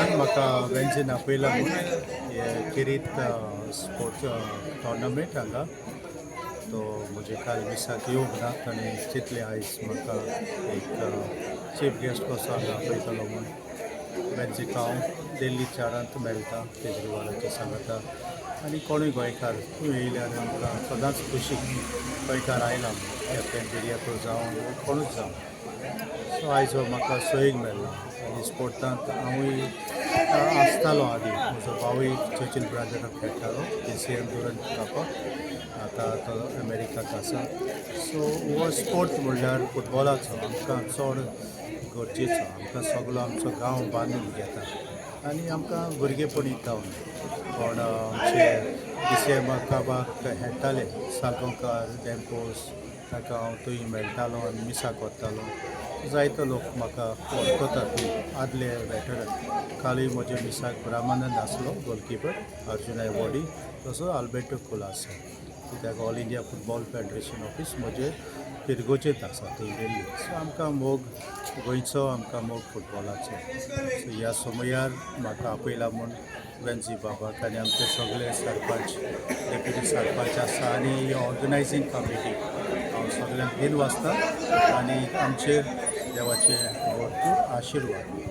नमस्कार. म्हाका वेन्झीन आपयला म्हूण हे खेरीत स्पोर्ट्स टोर्नामेंट हांगा. तो म्हजे काल मिसाक येवंक ना. ताणें चिंतलें आयज म्हाका एक चीफ गेस्ट कसो हांगा आपयतलो म्हूण. वेन्झीक हांव दिल्ली चारांत मेळटा, केजरीवालाचे सांगता आनी कोणूय गोंयकार तूं येयल्यार आमकां सदांच खुशी गोंयकार आयला कॅप्टन बिरियातो जावं, कोणूच जावं. सो आयज हो म्हाका सोयीक मेळ्ळा आनी स्पोर्टांत हांवूय आसतालो आदीं. म्हजो भावूय चर्चिल ब्रदराक खेळटालो, बीसीएम दुरंत कपाक. आतां तो अमेरिकाक आसा. सो हो स्पोर्ट म्हणल्यार फुटबॉलाचो आमकां चड गरजेचो. आमकां सगलो आमचो गांव बांदून घेता आनी आमकां भुरगेपणी जावन कोण आमचे बीसीएम काबाक खेळटाले, सालगांवकार, डेम्पोस, ताका हांव थंय मेळटालो आनी मिसाक वतालो. जायतो लोक म्हाका वळखतात आदले वेटरन. कालूय म्हज्या मिसाक ब्रामानंद आसलो, गोलकिपर, अर्जुना एवॉर्डी. तसो आल्बर्टो कुला आसा, कित्याक all India football federation office म्हजे पिरगोजेंत आसा थंय गेल्ली. सो आमकां मोग गोंयचो, आमकां मोग फुटबॉलाचो. सो ह्या समयार म्हाका आपयला म्हूण वेन्झी बाबाक आनी आमचे सगळे सरपंच, डेप्युटी सरपंच आसा आनी ऑर्गनायझींग कमिटी, हांव सगळ्यांक दिनवासता आनी आमचेर देवाचे भरपूर आशिर्वाद.